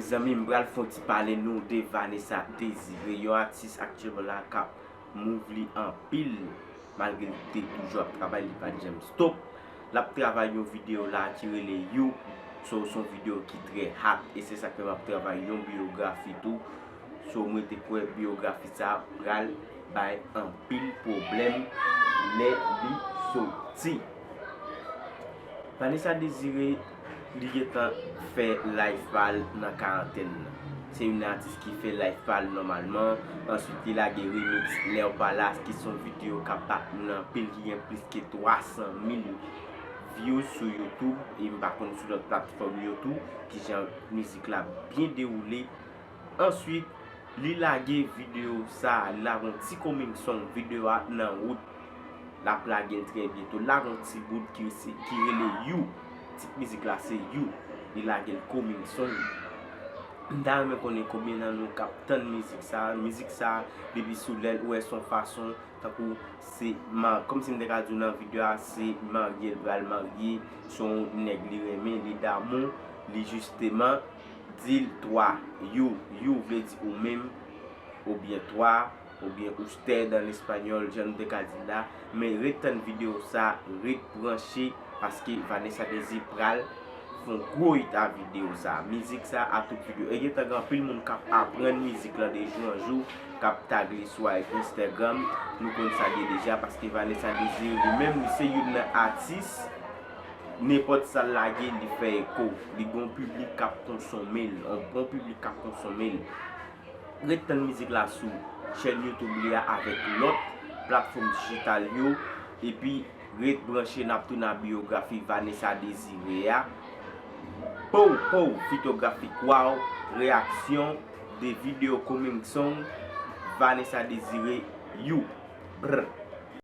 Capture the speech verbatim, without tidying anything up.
Zanmi m, pral fè yon ti pale nou de Vanessa Désiré, yon atis aktyèlman la k ap move li anpil, malgre li te toujou ap travay, li pa t janm stop. L ap travay yon videyo la ki rele You, so, se yon videyo ki trè hot, e se sa k fè m ap travay yon biyografi tou. So, mwen te kwè biyografi sa a pral bay anpil pwoblèm lè li soti. Vanessa Désiré, li gentan fè live pa l nan karantèn nan. Se youn nan atis ki fè live pa l nòmalman. Answit, li lage remix Lè w pa la, ki se yon videyo k ap bat moun anpil, ki gen plis ke twa san mil views sou YouTube, e m pa konn sou lòt platfòm yo tou, kijan mizik la byen dewoule. Answit, li lage videyo sa a, li lage yon ti coming song, videyo a nan wout. L ap lage l trè byento. L lage yon ti bout ki, ki rele You. Tit mizik la se You. Li lage l coming song. M ta renmen konnen konbyen nan nou k ap tann mizik sa a. Mizik sa a, depi sou lè l, ou wè se yon fason, tankou se ma-, kòmsi m te ka di w nan videyo a, se marye l pral marye, se yon nèg li renmen, li damou, li jisteman di l twa. You, you vle di ou menm, oubyen twa, oubyen usted an espanyòl, jan nou te ka di l la. Men ret tann videyo sa, ret branche, paske Vanessa Désiré pral fè yon gwo hit a videyo sa. Mizik sa a tout videyo. E gentan gen anpil moun k ap aprann mizik lan de jou an jou, k ap tag li sou Instagram. Nou konn sa l ye deja, paske Vanessa Désiré li menm, li se youn nan atis, nenpòt sa l lage, li fè eko. Li gen yon piblik k ap konsome l, yon bon piblik k ap konsome l. Ret tann mizik la sou chèn YouTube li a avèk lòt platfòm dijital yo, epi ret branche, n ap tounen a biyografi Vanessa Désiré a. Pow, pow, fitografik, wow, reaksyon de videyo coming song Vanessa Désiré, You. Brr.